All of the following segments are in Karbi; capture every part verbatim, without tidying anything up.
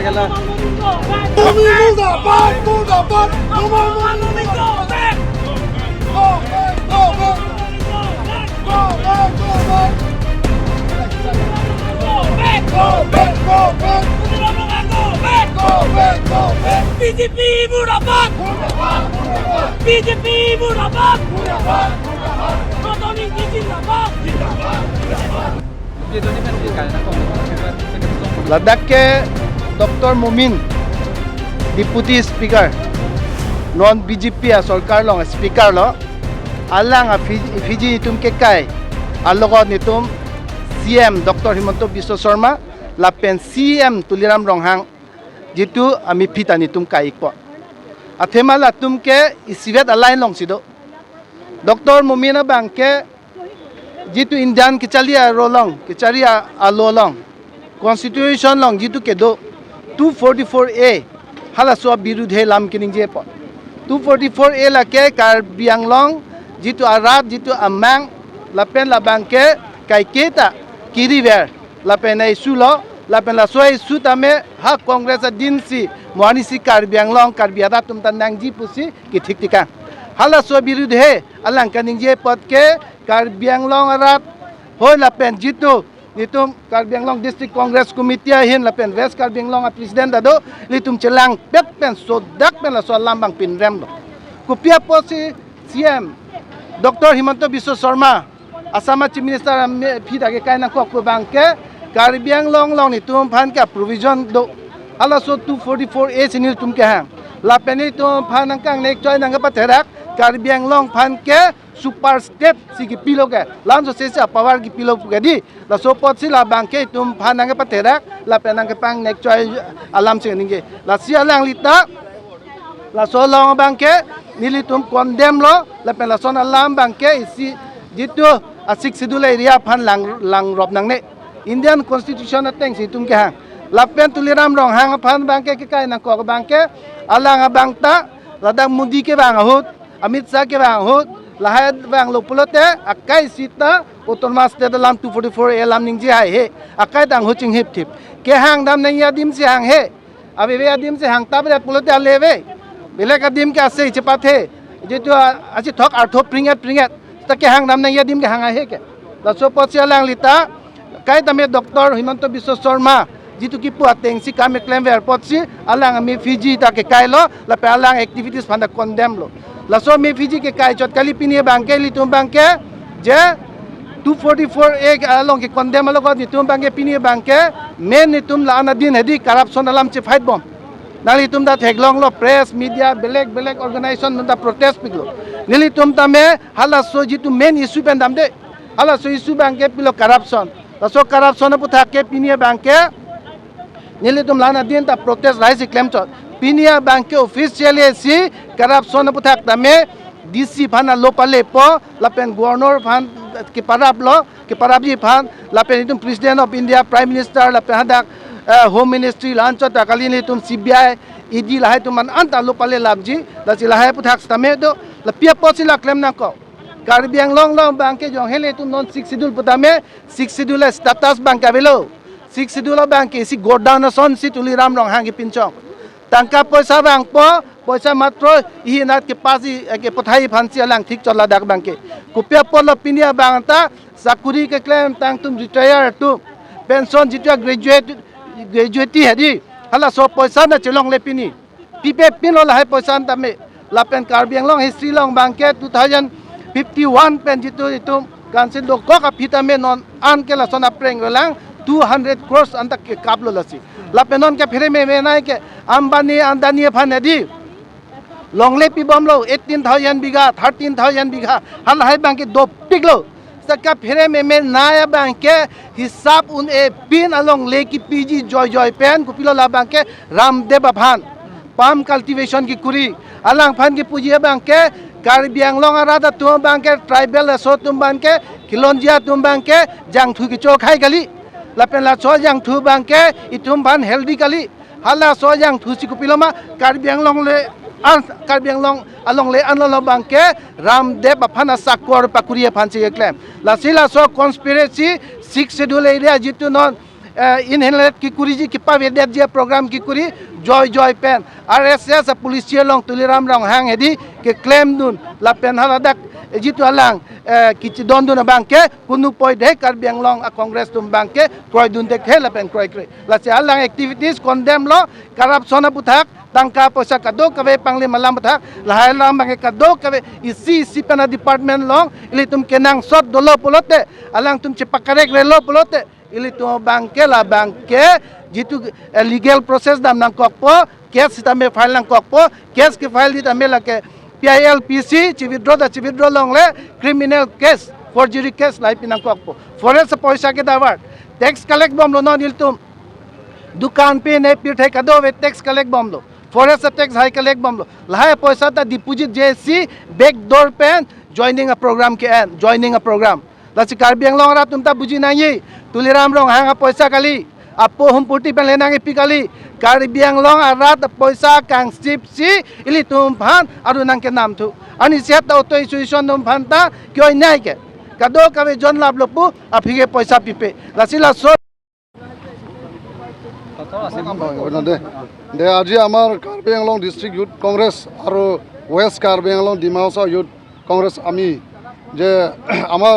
Murda, murda, murda, murda. Go back, go back, go back. Go back, go back. Go back, go back. Go back, go back. Go back, go back. B J P murda, B J P murda. Ladak ke Doctor Momin, Deputy Speaker, non B J P asorkar along Speaker lo, alang a Fiji, Fiji netum kekai, alogot netum C M Doctor Himanta Biswa Sarma, lapen C M Tuliram Ronghang, jitu amiphi ta netum kai-ikpo. Athema latum ke isivet a-line alongsi do. Doctor Momin abang ke jitu Indian kachari aro along, kachari a-, alo along, Constitution along jitu kedo two forty-four A, halaso abirudhe alam keningjepo. Two forty-four A lake Karbi Anglong jitu arat, jitu amang, lapen labang ke kaiketa kiriver, lapen a-issue lo, lapen laso a-issue tame ha Congress adinsi, mo arnisi Karbi Anglong, Karbi arat atum ta nangji pusi kethik tikang. Halaso abirudhe alang kaningje apot ke Karbi Anglong arat hoi lapen jitu netum Karbi Anglong District Congress Committee ahin lapen West Karbi Anglong a-President ta do, ilitum chelangpet pen sodak pen laso alam abang pinrem do. Kopi apotsi C M Doctor Himanta Biswa Sarma, Assam a-Chief Minister amiphi ta kekai nangkok pu abang ke Karbi Anglong along netum aphan ke provision do. Halaso two forty-four A si nelitum kehang. Lapen netum aphan nangkangnek choi nangkepatherak, Karbi Anglong aphan ke super state si kipilo ke, la-an sose si a-power kipilo pu ke dei. Laso apotsi labang ke itum aphan nangkepatherak, lapen nangkepangnek choi alam si ningje. Lasi alangli ta laso along abang ke nelitum condemn lo, lapen lason alam abang ke isi jitu a-Sixth Schedule area aphan lang, langrop nangne. Indian Constitution atengsi itum kehang. Lapen Tuliram Ronghang aphan abang ke kekai nangkok abang ke, alang abang ta ladak Modi kevang ahut, Amit Shah kevang ahut, lahai vanglo pulote, akai sita Autonomous State alam two forty-four A alam ningje haihe, akai ta ahut chinghipthip. Kehang dam nangji adim si hanghe, aveve adim si hangtap ret pulote aleve. Belek adim ke ase chepathe, jitu a-, achithok artho pringet pringet, ta kehang dam nangji adim ke hang haihe ke. Laso apotsi alangli ta, kaita me Doctor Himanta Biswa Sarma jitu kipu atengsi kam keklemver apotsi alang amiphi ta kekai lo, lapen alang activities aphan ta condemn lo. Laso amiphi kekai chot kali, pini abang ke ilitum abang ke je two forty-four A along ke condemn alogot netum abang ke pini abang ke main netum la-an adin hedi corruption alam si fight bom. Nanglitum ta theklonglo, press, media, belek belek organization atum ta protest piklo. Nelitum tame halaso jitu main issue pen damde. Halaso issue abang ke pilo corruption. Laso corruption aphuthak ke pini abang ke nelitum la-an adin ta protest rise klemchot. Pini abang ke officially si corruption aphuthak tame D C aphan alo palepo, lapen Governor aphan keparaplo, keparapji aphan, lapen itum President of India, Prime Minister, lapen hadak, eh, Home Ministry la-anchot ta kali, nelitum C B I, E D lahai atum an anta alo palelapji, lasi lahai aphuthak tame do, la pi apotsi la klem nangkok. Karbi Anglong along abang ke jong hele itum non Sixth Schedule putame, Sixth Schedule status abang ke avelo. Sixth Schedule abang ke isi godown asonsi Tuliram Ronghang kepinchong. Tangka poisa vangpo, poisa matro ihinat kepasi, eh, kepathai aphansi alang thik chot ladak abang ke. Kopi apotlo pini abang ta sakuri keklem tang atum, retire atum, pension jitu a-graduate, gratuity hedi, halaso poisa na chelongle pini. Pipe pinlo lahai poisa an tame. Lapen Karbi Anglong history along abang ke two thousand fifty-one pen jitu itum council dokok aphi tame non an ke lason apreng avelang two hundred crores anta kekaplo lasi. Lapen non ke phere meme nai ke Ambani, Adani aphan hedi longle pibomlo, eighteen thousand bigha, thirteen thousand bigha, halahai abang ke dopiklo. Saka phere meme nai abang ke hisap un-e pin alongle kipiji joijoi pen, kopilo labang ke Ramdev aphan palm cultivation kekuri. Alangphan kepuji abang ke Karbi Anglong arat atum abang ke, tribal aso atum abang ke, Khilonjia atum abang ke jangthu kecho khai kali. Lapen laso jangthu abang ke itum aphan healthy kali. Halaso jangthu si kopilo ma, Karbi Anglong le an, Karbi Anglong alongle anlo labang ke Ramdev aphan asakor pakuri aphansi keklem. Lasi laso conspiracy, Sixth Schedule area jitu non eh, inherit kikuriji, kipavedetji aprogram kikuri, joi joi pen R S S a policy along Tuliram Ronghang hedi keklemdun lapen haladak, eh, jitu alang, eh, kichidondun abangke, konupoi dei Karbi Anglong a Congress atum abangke kroidun thekthe lapen kroikre. Lasi alang activities condemn lo, corruption aputhak, tangka poisa kadokave panglim alam aputhak, lahai alam abangke kadokave isi isi pen a department along ilitum kenangsot dolo pulote, alangtum chepakarekrelo pulote, ilitum abangke labangke jitu, eh, legal process dam nangkokpo, case sitame file nangkokpo, case ke-file sitame lake P I L P C, chi-withdraw ta chi-withdraw longle, criminal case, forgery case lahai pi nangkokpo. Forest apoisa ke davar, tax collect bomlo non ilitum. Dukan pen e pirthe kadokave tax collect bomlo. Forest a tax hai collect bomlo. Lahai apoisa ta deposit J C back door pen joining aprogram ke-en, joining aprogram. Lasi Karbi Anglong arat atum ta buji nangji. Tuliram Ronghang apoisa kali, apo humpurti pen le nangkipi kali. Karbi Anglong arat apoisa kangsip si ilitum aphan aru nangkenamthu. Ani siat ta auto association atum aphan ta kioinai ke, kadokave jon laplo pu aphi ke poisa pipe. Lasi laso. অ, অ, দে। দে, আজি আমাৰ কাৰ্বি Anglong district youth Congress আৰু ৱেষ্ট কাৰ্বি আংলং ডিমা হাছাও ইউথ কংগ্ৰেছ আমি যে আমাৰ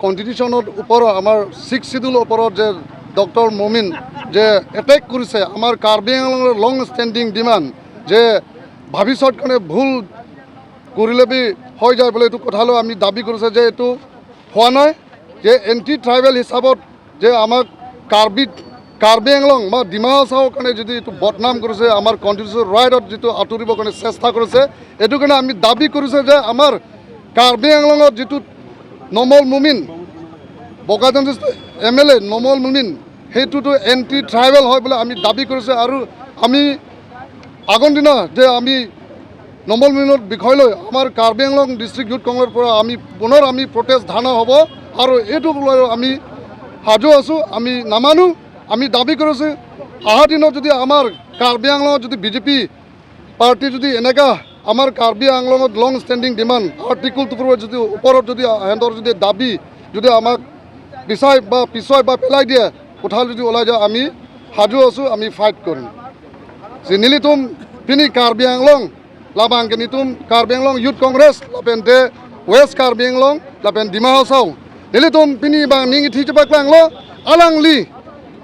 কনষ্টিটিউশ্যনৰ ওপৰত, আমাৰ ছিক্স শ্বিডিউলৰ ওপৰত যে ডক্টৰ মমিন যে এটেক কৰিছে, আমাৰ কাৰ্বি আংলঙৰ লং ষ্টেণ্ডিং ডিমাণ্ড যে ভৱিষ্যত কাৰণে ভুল কৰিলে বি হৈ যায় বুলি এইটো কথালৈ আমি দাবী কৰিছে যে এইটো হোৱা নাই, যে এণ্টি ট্ৰাইবেল হিচাপত যে আমাক কাৰ্বি, কাৰ্বি আংলং বা ডিমা হাছাওৰ কাৰণে যদি এইটো বদনাম কৰিছে, আমাৰ কনষ্টিটিউশ্যন ৰাইটত যিটো আঁতৰিবৰ কাৰণে চেষ্টা কৰিছে, এইটো কাৰণে আমি দাবী কৰিছে যে আমাৰ কাৰ্বি আংলঙত যিটো নোমল মমিন, বোকাজান ডিষ্ট্ৰিক্ট এম এল এ নোমল মমিন, সেইটোতো এণ্টি ট্ৰাইবেল হয় বুলি আমি দাবী কৰিছে। আৰু আমি আগৰ দিনা যে আমি নোমল মমিনৰ বিষয় লৈ আমাৰ কাৰ্বি আংলং ডিষ্ট্ৰিক্ট ইউথ কংগ্ৰেছৰ পৰা আমি পুনৰ আমি প্ৰটেষ্ট ধৰ্ণা হ'ব আৰু এইটো লৈ আমি সাজু আছোঁ, আমি নামানো। আমি দাবী কৰিছোঁ, অহা দিনত যদি আমাৰ কাৰ্বি আংলঙত যদি বিজেপি পাৰ্টি যদি এনেকা আমাৰ কাৰ্বি আংলঙত long standing demand article two four যদি ওপৰত যদি সিহঁতৰ যদি দাবী যদি আমাক বিচাই বা পিছুৱাই বা পেলাই দিয়ে, কোঠাল যদি ওলাই যায়, আমি সাজু আছোঁ, আমি ফাইট কৰিম। Si nelitum pini Karbi Anglong labangke nelitum Karbi Anglong Youth Congress lapen te West Karbi Anglong lapen Dima Hasao, nelitum pini abang ning ithi chepaklanglo, alangli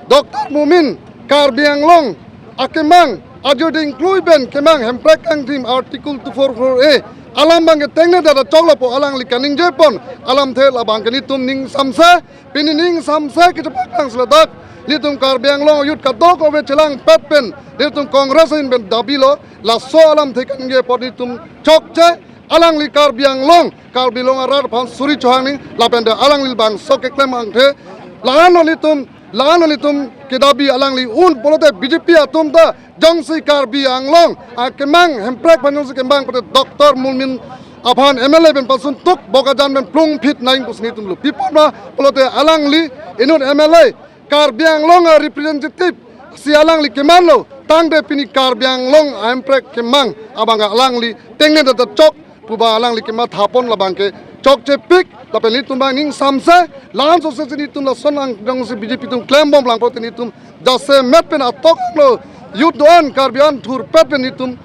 Doctor Momin Karbi Anglong akemang ajo dingklui pen kemang hemprek kangthim Article two four four A alam abangke tengne dada choklo pu alangli kaningje pon alamthe labangke nelitum ning samse, pini ning samse kechepaklang seladak nelitum Karbi Anglong youth kadokave chelangpet pen nelitum Congress ahin pen dabilo, laso alamthe kaningje pon nelitum chokche, alangli Karbi Anglong, Karbi Anglong arat aphan suri chohang ning lapen te alangli bangso keklem angthe, la-an nelitum, la-an nelitum kedabi alangli un pulote B J P atum ta jongsi Karbi Anglong akemang hemprek aphan jongsi kemang pulote Doctor Momin aphan M L A pen pasun tuk Bokajan pen plung phit nang pusi nelitum lo. Pi apot ma pulote alangli inut M L A Karbi Anglong a representative si alangli kemanlo, tangte pini Karbi Anglong a hemprek kemang abang alangli tengne dada chok pu abang alangli kematha pon labangke chokchepik, lapen nelitum abang ning samse, la-an sose si nelitum lason ang jongsi B J P atum klembom lang pulote nelitum jasemet pen atok lo, youth do-an Karbi an thurpet pen nelitum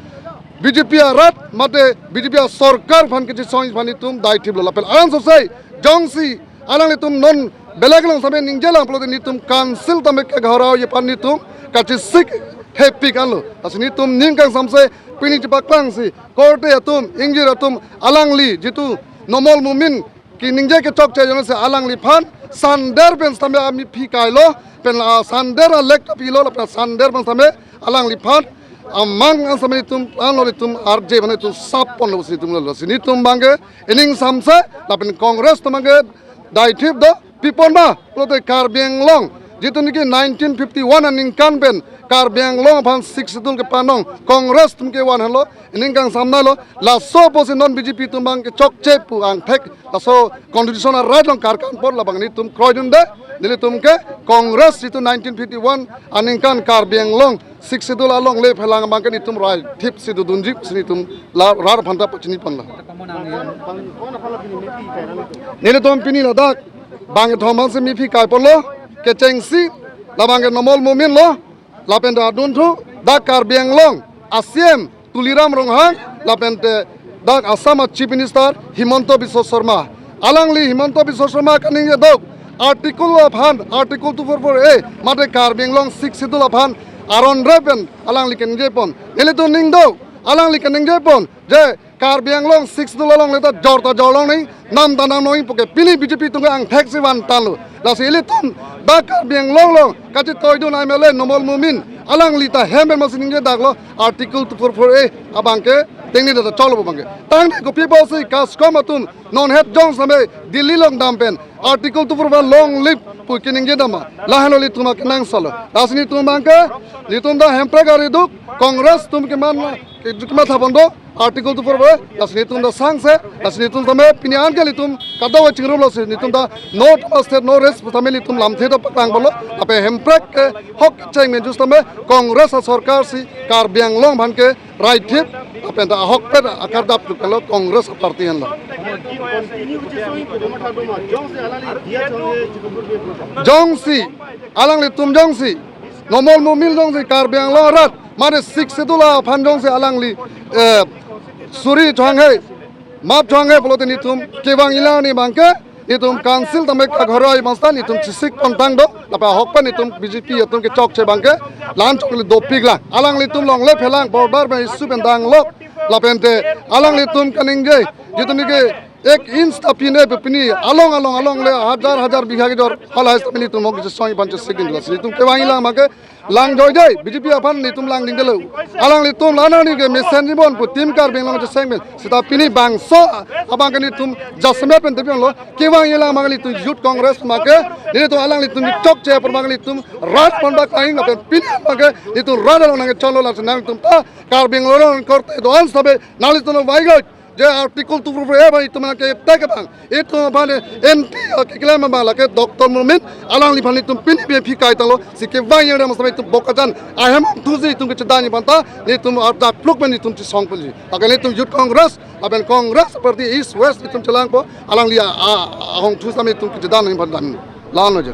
B J P arat mate B J P asorkar aphan kechesong aphan nelitum daithiplo lapen la-an sose jongsi alanglitum non belek along sitame ningjelang pulote nelitum council tame ke ghorao ye aphan nelitum kachesik hepik anlo. Lasi nelitum ning kangsamse pini chepaklangsi korte atum, ingjir atum, alangli jitu Nomol Momin keningje kechokche ajoine si alangliphan sander pen sitame amiphi kailo, pen la sander alek ta pilo, lapen sander pen sitame alangliphan amang an sitame nelitum, anlo nelitum arje mane nelitum sap ponlo si nelitum lo. Si nelitum abangke ining samse, lapen Congress atum abangke daithip do, pi apot ma pulote Karbi Anglong jitu niki nineteen fifty-one aningkan pen Karbi Anglong aphan Sixth Schedule kepanong Congress atum kevan henlo, ining kangsamnailo, laso apotsi non B J P atum abangke chokche pu angthek laso constitution a right along karkan apot labang nelitum kroidunde, nelitum ke Congress jitu nineteen fifty-one aningkan Karbi Anglong Sixth Schedule along le phelang abangke nelitum raithip si dodunji si nelitum la rat aphan ta pachini ponlo. Nelitum pini ladak bangkethom aphansi miphi kai ponlo, kechengsi Labang ke Numal Momin lo, lapen ta adunthu, dak Karbi Anglong a C M Tuliram Ronghang, lapen te dak Assam a Chief Minister Himanta Biswa Sarma. Alangli Himanta Biswa Sarma kaningje dok, Article aphan, Article two four four A, mate Karbi Anglong Sixth Schedule aphan aron repen alangli kaningje pon. Nelitum ning dok, alangli kaningje pon, je Karbi Anglong Sixth Schedule along le ta jor ta jor long nangji, nam ta nam long nangji pu ke pini B J P atum ke angthek si van tanglo. Lasi ilitum dak Karbi Anglong along kachetoidun M L A Numal Momin, alangli ta hem pen masi ningje daklo, Article two four four A abang ke tengne ta cholo abang ke. Tangte kopi pusi CASCOM atum non het jong same Delhi along dam pen Article two four four A long live pu kaningje dam ma. Lahenlo ilitum akenangsot lo. Lasi nelitum abang ke, nelitum ta Hemprek ari duk, Congress atum ke man, ke juk ma thapon do, Article two four four A, lasi nelitum ta sangse, lasi nelitum tame pini an ke nelitum kadokave chingrum lo si nelitum ta no to state no rest tame nelitum lamthe ta paklang bolo, lapen Hemprek ke ahok cheng men jus tame Congress a sorkar si Karbi Anglong aphan ke raithip, lapen ta ahokpet akardap lo Congress a party henlo. Jongsi, alanglitum jongsi, Numal Momin jongsi Karbi Anglong arat, mane Sixth Schedule aphan jongsi alangli, eh, suri chohanghe, map chohanghe pulote nelitum kevang ilang ni abang ke, nelitum council tame kaghoroi mastan nelitum chesik pontang do, lapen ahok pen nelitum B J P atum kechokche abang ke, lan chokle dopik lang. Alanglitum longle phelang border pen issue pen danglok, lapen te alanglitum kaningje, jitu neke ek inch ta pine pe pini along along along le hajar hajar bigha kejor halahai ta pini tum ok je song ipan chesik ding la si nelitum kevang ilang abang ke lang joijoi B J P aphan nelitum lang ding delo. Alanglitum la nangji ke mesen jibon pu Team Karbi Anglong cheseng pen seta pini bangso abang ke nelitum jasemet pen tepion lo kevang ilang abang nelitum Youth Congress abang ke nelitum alanglitum chokche apor abang nelitum rat pon bak aing pen pini abang ke nelitum rat along nangcholo la si nangtum ta Karbi Anglong korte do-an sabe nanglitum vaigoi. Je Article two four four A abang itum abang ke tek abang. Itum aphan anti keklem abang lake Doctor Momin alangliphan itum pini B J P kai tanglo. Si kevang yang dam sampai itum Bokajan ahem thusi itum kechedan ni panta. Itum arta pluk pen itum chesong penji. Akan itum Youth Congress, lapen Congress Party East West itum chelangpo. Alangli a, a, ahong thu sampai itum kechedan ni panta. Lalo je.